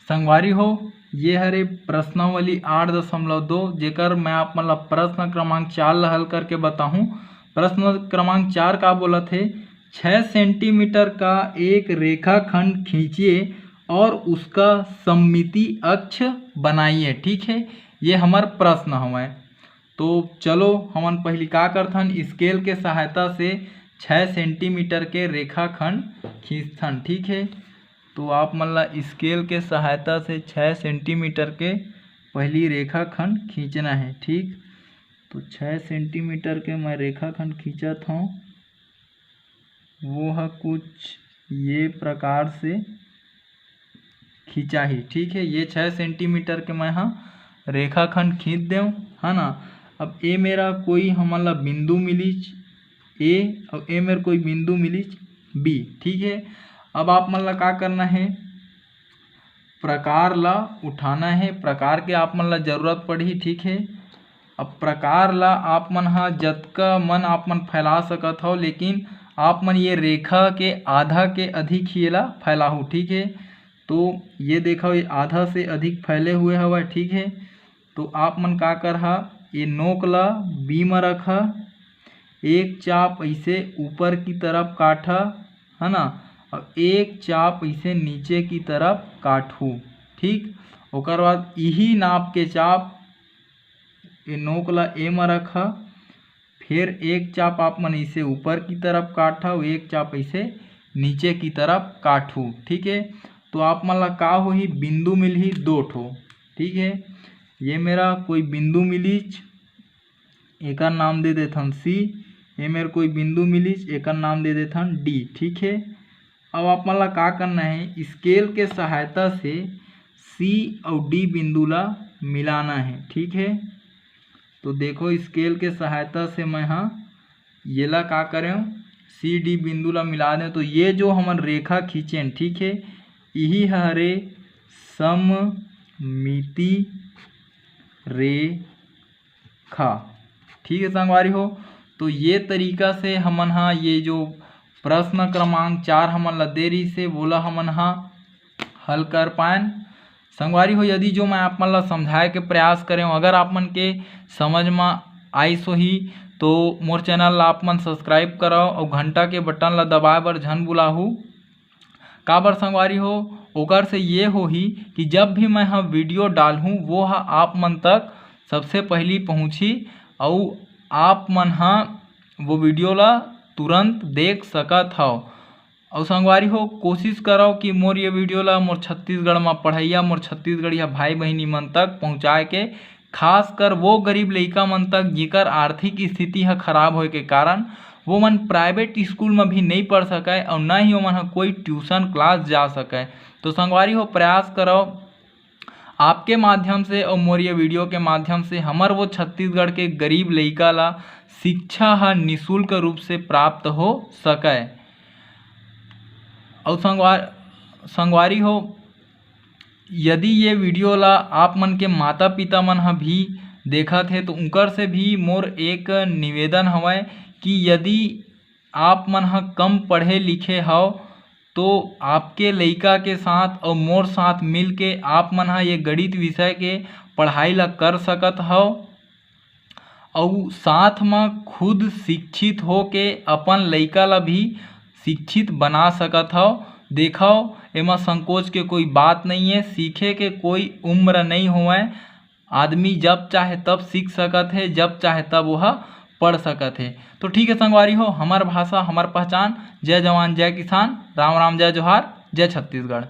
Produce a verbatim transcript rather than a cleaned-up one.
संगवारी हो, ये हरे प्रश्नावली आठ दशमलव दो, जेकर मैं आप मन ला प्रश्न क्रमांक चार ला हल करके बताहूँ। प्रश्न क्रमांक चार का बोलत हे, "छः सेंटीमीटर का एक रेखाखंड खींचिए और उसका सममिति अक्ष बनाइए।" ठीक है, ये हमर प्रश्न हवय। तो चलो, हमन पहली का करथन, स्केल के सहायता से छः सेंटीमीटर के रेखाखंड खींचथन। ठीक है, तो आप मन ला स्केल के सहायता से छः सेंटीमीटर के पहली रेखाखंड खींचना है। ठीक, तो छः सेंटीमीटर के मैं रेखाखंड खींचत हूँ। वो ह कुछ ये प्रकार से खिंचाही। ठीक है, ये छः सेंटीमीटर के मैं ह रेखाखंड खींच देव, है ना। अब ए मेरा कोई हमन ला बिंदु मिलिच ए, और ए मेर कोई बिंदु मिलिच बी। ठीक है, अब आप मन ला का करना है, प्रकार ला उठाना है। प्रकार के आप मन ला जरूरत पड़ही। ठीक है, अब प्रकार ला आप मन ह जतका मन आप मन फैला सकत हव, लेकिन आप मन ये रेखा के आधा के अधिक ही एला फैलाहू। ठीक है, तो ये देखो, ये आधा से अधिक फैले हुए हवय। ठीक है, तो आप मन का करहा, ये नोक ला बी म रखा, एक चाप ऐसे ऊपर की तरफ काटा, है ना, और एक चाप ऐसे नीचे की तरफ काटू। ठीक, ओकर बाद यही नाप के चाप ये नोक ला ए म रखा, फिर एक चाप आप मन इसे ऊपर की तरफ काटा और एक चाप इसे नीचे की तरफ काटू। ठीक है, तो आप मन ला का होही, बिंदु मिलही दो ठो। ठीक है, ये मेरा कोई बिंदु मिलीच, एकर नाम दे देथन सी। ये मेर कोई बिंदु मिलीच, एकर नाम दे देथन डी। ठीक है, अब आप मन ला का करना है, स्केल के सहायता से सी और डी बिंदु ला मिलाना है। ठीक है, तो देखो, स्केल के सहायता से मैं हा येला का करें, सी डी बिंदु ला मिला दें, तो ये जो हमन रेखा खींचेन, ठीक है, यही हरे सममिति रेखा। ठीक है संगवारी हो, तो ये तरीका से हमन हा ये जो प्रश्न क्रमांक चार हमन ला दे रही से, वोला हमन हा हल कर पाएन। संगवारी हो, यदि जो मैं आप मन ला समझाए के प्रयास करें, अगर आप मन के समझ म आइस होही, तो मोर चैनल ला आप मन सब्सक्राइब करव और घंटा के बटन ला दबाए बर झन बुलाहू। काबर संगवारी हो, ओकर से ये होही कि जब भी मैं ह वीडियो डालहूँ, वो ह आप मन तक सबसे पहली पहुँची, अउ आप मन ह वो वीडियो ला तुरंत देख सकत हव। अउ संगवारी हो, कोशिश करव कि मोर ये वीडियो ला मोर छत्तीसगढ़ म पढ़इया, मोर छत्तीसगढ़िया भाई बहिनी मन तक पहुँचाए के, खासकर वो गरीब लइका मन तक, जेकर आर्थिक स्थिति ह खराब होए के कारण वो मन प्राइवेट स्कूल म भी नहीं पढ़ सकय और न ही ओमन ह कोई ट्यूशन क्लास जा सकय। तो संगवारी हो, प्रयास करव आपके माध्यम से और मोर ये वीडियो के माध्यम से हमर वो छत्तीसगढ़ के गरीब लइका ला शिक्षा ह निशुल्क रूप से प्राप्त हो सकय। और संगवार-, संगवारी हो, यदि ये वीडियो ला आप मन के माता पिता मन ह भी देखत हे, तो उनकर से भी मोर एक निवेदन हवय कि यदि आप मन ह कम पढ़े लिखे हव, तो आपके लइका के साथ और मोर साथ मिल के आप मन ह ये गणित विषय के पढ़ाई ला कर सकत हव। अउ साथ म खुद शिक्षित होके अपन लइका ला भी शिक्षित बना सकत हव। देखव, एमा संकोच के कोई बात नहीं है, सीखे के कोई उम्र नहीं होवय। आदमी जब चाहे तब सीख सकत है, जब चाहे तब वह पढ़ सकत है। तो ठीक है संगवारी हो, हमर भाषा, हमर पहचान। जय जवान, जय किसान, राम राम, जय जोहार, जय छत्तीसगढ़।